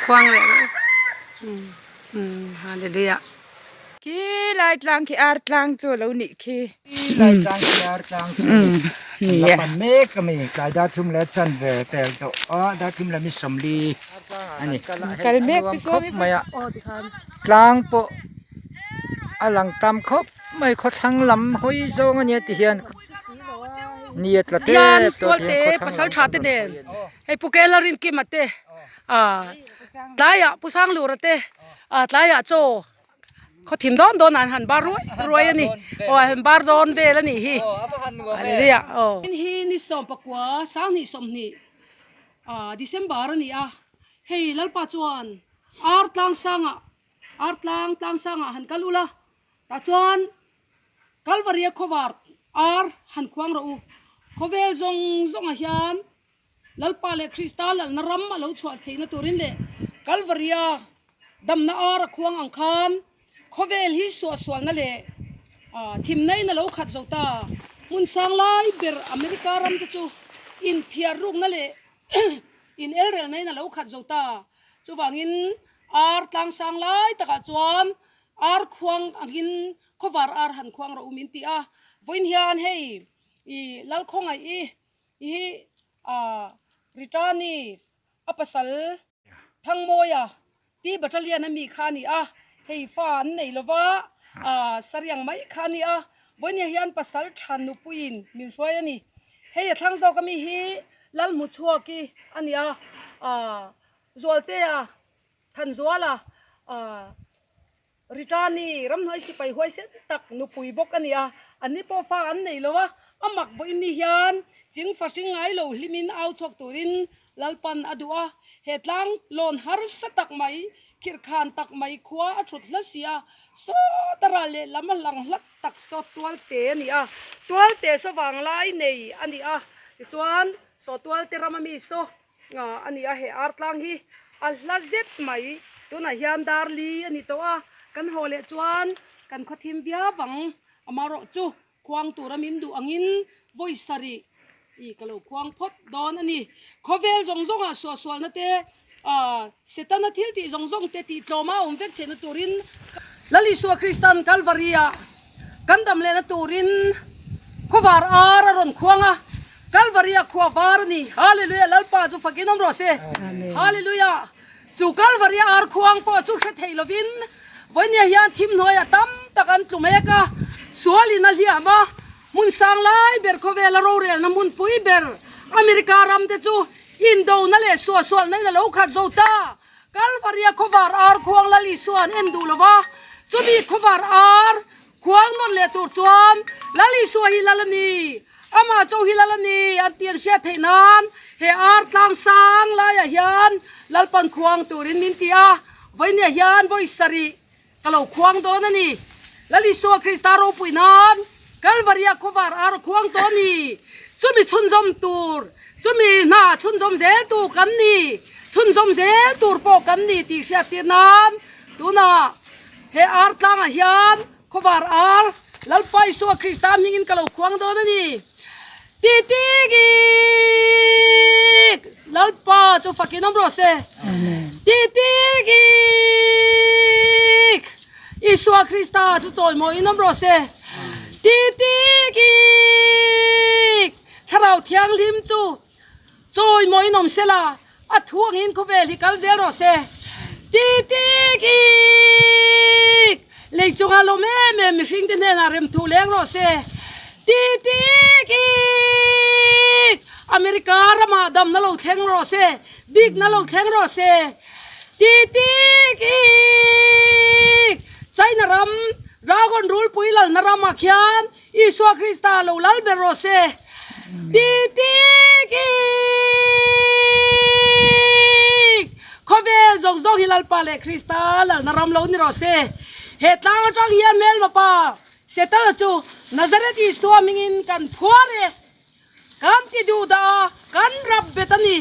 Khuang leh rawh u. Umm hallelujah. Khi lai tlang khi ar tlang chu alo nih khi. Khi lai tlang khi ar tlang chu Ni la e. pan mek a mi tlai dar thum leh chan ve tel tawh a dar thum leh mi 40 a ni. Kal mek Nuam pi saw khawp mi mai a tlang pawh a lang tam khawp mai khawthlang lam hawi zawng a nia ti hian ni a tla Hian tep tawh tualte ti hian khawthlang pasal lam tha kan te rawn nen hawi a ni. hei Pu Kela Rinkima te ah tlaiah Pu Sanglura te ah tlaiah chaw khaw thim dawn dawn ah an han bar ruai ruai a ni aw an han bar dawn vel a nih hi hallelujah aw. Hi ni 19 20 ah December a ni a hei Lalpa chuan ar tlang sangah ar tlang tlang sangah han kal ula tah chuan Kalvaria khawvar ar han khuang rawh u khawvel zawng zawngah hian Lalpa leh Krista lalna ram a lo chhuah theihna turin leh Kalvaria damna ar a khuang ang khan khawvel hi suahsualna leh thimna in a lo khat zo ta. Hmun sang lai ber America ram te chu inphiar rukna leh in elrelna in a lo khat zo ta. Chuvangin ar tlang sang lai takah chuan ar khuang angin khawvar ar han khuang rawh u min ti a. Vawiin hian hei i Lalkhawngaih i I hi ah Ritani a pasal Thangmawia ti Battalion a mi kha a ni a, hei fa an nei lova ah Sariang mai kha a ni a, vawinia hian pasal tha nupuiin min hruai a ni. Hei a thlang zawk ami hi Lalhmuchhuaki a ni a, ah Zualtea Thanzuala ah Ritani ramhnuai sipai huaisen tak nupui bawk a ni a, anni pawh fa an nei lo a, a mak vawiin ni hian ching fahring ngai lo hlimin au chhuak turin Lalpan a duh a, he tlang lawn harsa tak mai, khirhkhan tak mai khua a thut hla si a, sawta ral leh lam a hlang hlat tak saw tualte a ni a, tualte saw vanglai nei a ni a, tichuan saw tualte rama mi saw a ni a, he ar tlang hi a hla zet mai. Tunah hian dar li a ni tawh a, kan haw leh chuan kan khaw thim viau ang. Amaherawh chu khuang tura min duh angin vawi sarih i ka lo khuang phawt dawn a ni. Khawvel zawng zawngah suahsualna te, Setana thil tih zawng zawng te tih tlawma awm vek theihna turin Lal Isua Kristan Kalvari-ah kan dam lehna turin khawvar ar a rawn khuang a, Kalvari-ah khua var a ni. Hallelujah! Lalpa chu fakin awm rawh se. Hallelujah! Chu Kalvari-a ar khuang pawh chu hre thei lovin vawinia hian thim hnuaiah tam tak an tlu mek a, sualin a hliam a, Hmun sang lai ber khawvela rorelna hmunpui ber America ram te chu indona leh suahsualna in a lo khat zo ta. Kalvaria khawvar ar khuang Lal Isua an en duh lo va, chumi khawvar ar khuang nawn leh tur chuan Lal Isua hi Lal a ni, amah cho hi Lal a ni an tih an hriat theih nan he ar tlang sang laiah hian Lalpan khuang turin min ti a, vawinia hian vawi sarih Ka lo khuang dawn a ni. Lal Isua Krista ropui nan Kalvaria khawvar a raw khuang tawh a ni. Chumi chhunzawm tur, chumi hna chhunzawm zel tur kan ni, chhunzawm zel tur pawh kan ni tih hriattir nan tunah he ar tlangah hian khawvar ar Lalpa Isua Krista hmingin ka lo khuang dawn a ni. Titigik! Lalpa chu fakin awm rawh se. Titigik! Isua Krista chu chawimawiin awm rawh se. Titigik! Thlarau Thianghlim chu chawimawiin awm sela, a thu angin khawvel hi kal zel rawh se. Titigik! Lei chunga lawm em em mihringte hnenah remthu leng rawh se. Titigik! America ramah damna lo thleng rawh se, dikna lo thleng rawh se. Titigik! China ram Dragon rulpui lalna ramah khian Isua Krista lo lal ber rawh se. Titigik! Khawvel zawng zawng hi Lalpa leh Krista lalna ram lo ni rawh se. He tlang atang hian hmelma pa Setana chu Nazareth Isua hmingin kan phuar e. Kan ti duh dah a, kan rap bet a ni.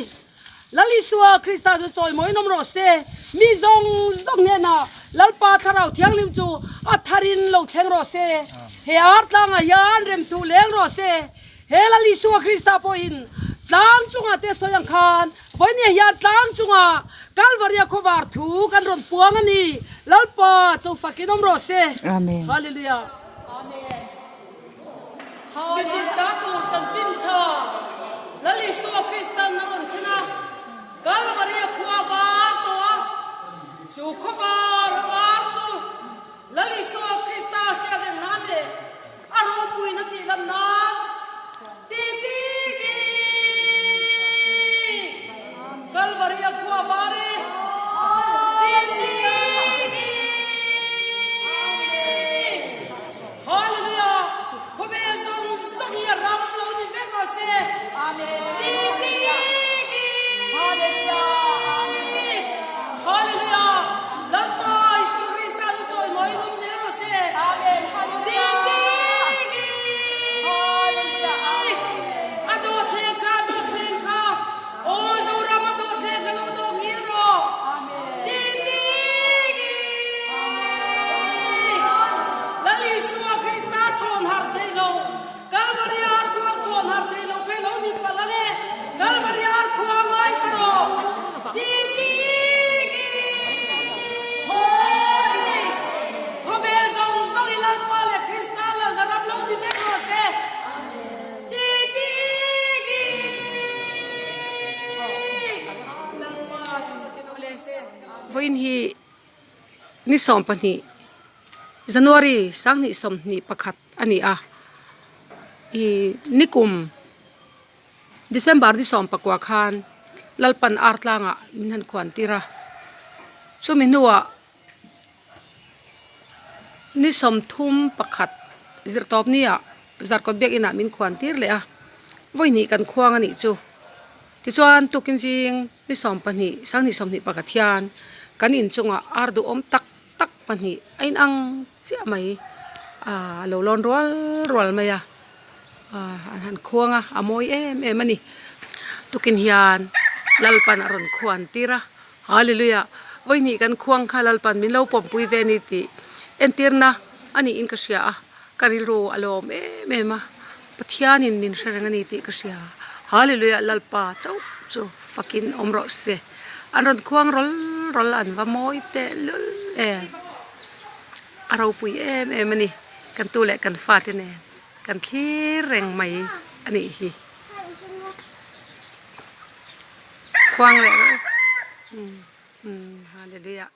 Lal Isua Krista chu chawimawiin awm rawh se. Mi zawng zawng hnenah Lalpa Thlarau Thianghlim chu a tharin lo thleng rawh se. He ar tlangah hian remthu leng rawh se. He Lal Isua Krista pawhin Tlang chungah te sawi ang khan vawinia hian tlang chungah Kalvaria khawvar thu kan rawn puang a ni. Lalpa cho fakin awm rawh se. Amen. Hallelujah. Amen. Mitin ta tur chanchin tha Lal Isua Kristan a rawn thlen a, Kalvaria khua var tawh a, chu khawvar ar chu Lal Isua Krista hriat reng nan leh A ropuina tih lam nan ti ti ki Kalvari a khua var e ti ti ki Hallelujah Khawvel zawng zawng hi a ram lo ni vek rawh se ti ti ki Hallelujah Lalpa Isu Krista chu chawimawi dum zel rawh se. A dawhthleng kha, a dawhthleng kha, aw Zoram a dawhthleng kha lo dawh ngil rawh. Lal Isua Krista thawn harh thei lo, Kalvari ar khuang thawn harh thei lo kha i lo ni palh ang e, Kalvari ar khuang ngaithla rawh. Khawvel zawng zawng i Lalpa leh Krista lalna ram lo ni vek rawh se. Ti ti ki. Lalpa chu fakin awm rawh se. Vawiin hi ni 12 January 2021 a ni a, ih nikum December ni 19 khan Lalpan Artlangah min han khuan tir a, chumi hnuah Ni 31 zirtawp nia Zarkawt biakinah min khuan tir leh a, vawihnih kan khuang a nih chu. Tichuan tukin zing ni 12 2021 hian kan inchungah ar duhawm tak tak pahnih a inang chiah mai ah a lo lawn rual rual mai a ah an han khuang a a mawi em em a ni. Tukin hian Lalpan a rawn khuan tir a. Hallelujah! Vawihnih kan khuang kha Lalpan min lo pawmpui ve ni tih entirna a niin ka hria a, ka rilru a lawm em em a, Pathianin min hre reng a ni tih ka hria. Hallelujah! Lalpa chauh chu fakin awm rawh se. An rawn khuang rawl rawl an va mawi teh lul em. A ropui em em a ni. Kan tu leh kan fate nen kan thlir reng mai a nih hi. Khuang leh rawh. Hallelujah.